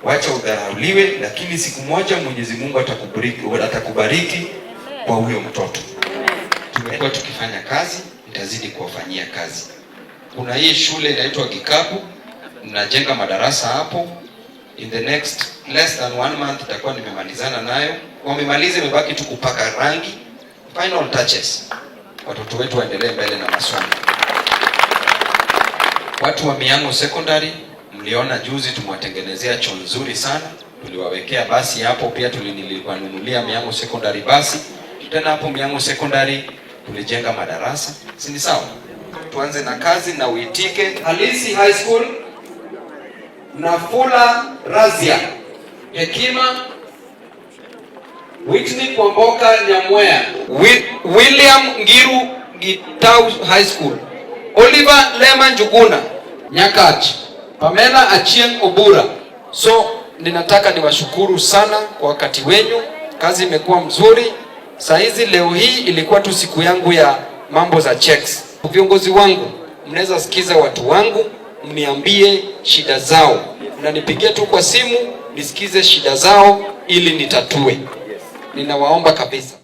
Wacha udharauliwe, lakini siku moja Mwenyezi Mungu atakubariki, atakubariki kwa huyo mtoto. Tumekuwa tukifanya kazi, nitazidi kuwafanyia kazi. Kuna hii shule inaitwa Gikabu, mnajenga madarasa hapo. In the next less than one month itakuwa nimemalizana nayo. Wamemaliza, imebaki tu kupaka rangi, final touches. Watoto wetu waendelee mbele na masomo. Watu wa Miango Secondary, mliona juzi tumewatengenezea choo nzuri sana, tuliwawekea basi hapo pia, tuliwanunulia Miango Secondary basi. Tena hapo Miango Secondary tulijenga madarasa, si ni sawa? Tuanze na kazi na uitike. Halisi High School, Nafula Razia, Hekima Whitney Kwamboka Nyamwea, William Ngiru Gitau High School, Oliver Lema Njuguna Nyakach, Pamela Achieng Obura. So ninataka niwashukuru sana kwa wakati wenyu, kazi imekuwa mzuri. Saa hizi leo hii ilikuwa tu siku yangu ya mambo za checks. Viongozi wangu, mnaweza sikiza watu wangu, mniambie shida zao, mnanipigia tu kwa simu nisikize shida zao ili nitatue. Ninawaomba kabisa.